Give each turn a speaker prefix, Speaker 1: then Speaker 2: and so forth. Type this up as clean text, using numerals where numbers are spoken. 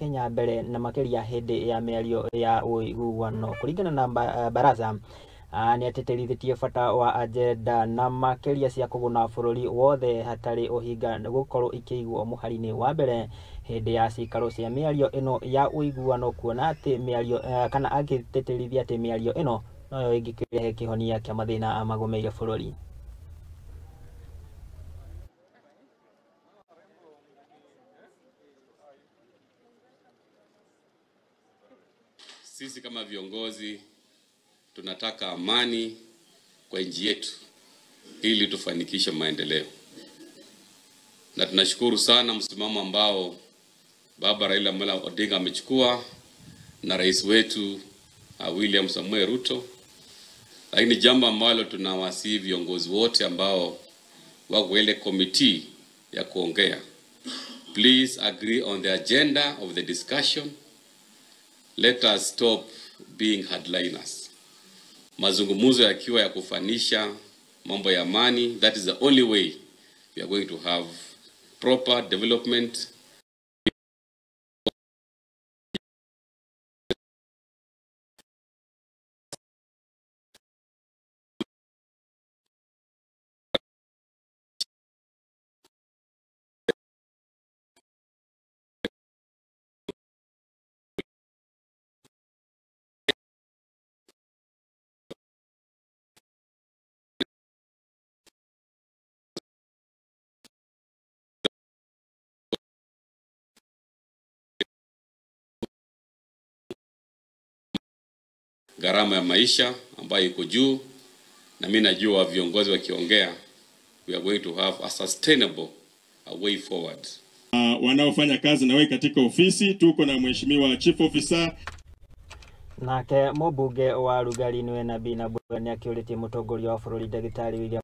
Speaker 1: Kenya mbere na makĩria hĩndĩ ya mĩario ya ũiguano. Kũringana na Barasa, nĩ atĩtĩrithĩtie bata wa agenda na makĩria cia kũguna bũrũri wothe hatarĩ ũhinga gũkorwo ikĩigwo mũhari-inĩ wa mbere hĩndĩ ya cikaro cia mĩario ĩno ya ũiguano, kuona atĩ mĩario kana agĩtĩtĩrithia atĩ mĩario ĩno noyo ĩngĩkĩrehe kĩhonia kĩa mathĩna magũmĩire bũrũri.
Speaker 2: Sisi kama viongozi tunataka amani kwa nchi yetu ili tufanikishe maendeleo, na tunashukuru sana msimamo ambao Baba Raila Amolo Odinga amechukua na rais wetu William Samoei Ruto. Lakini jambo ambalo tunawasihi viongozi wote ambao wako ile committee ya kuongea, please agree on the agenda of the discussion. Let us stop being hardliners. Mazungumzo yakiwa ya kufanisha mambo ya amani, that is the only way we are going to have proper development. Gharama ya maisha ambayo iko juu, na mimi najua viongozi wakiongea, we are going to have a sustainable a way forward.
Speaker 3: Wanaofanya kazi na wewe katika ofisi, tuko na Mheshimiwa Chief Officer.
Speaker 1: Nake mũmbunge wa Rugarĩ nĩwe Nabii Nabwene akĩũrĩtie mũtongoria wa bũrũri Ndagĩtarĩ William